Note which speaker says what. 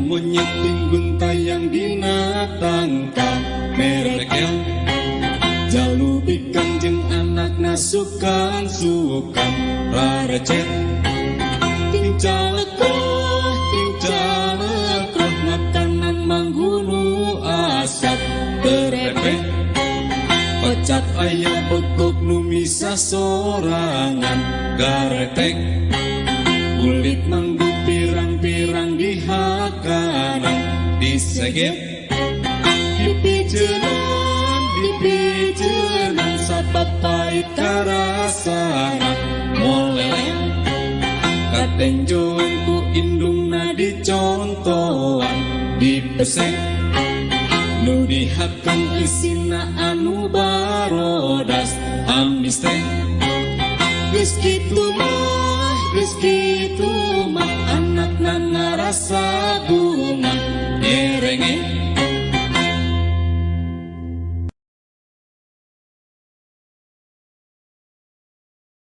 Speaker 1: Monyet tingguntayang dina tangkal merekel jalu bikang jeung anakna sukan-sukan rarecet tingcalekoh makanan manggunu asap terepet pecat aya begok nu misah sorangan garetek kulit manggu pirang-pirang dihakanan disegep dipijenan sabab pait karasana moleleng katenjoan ku indungna dicontohan dipesek nu dihakan isina anu barodas amis teh geus kitu mah anakna ngarasa bunga ngerenge.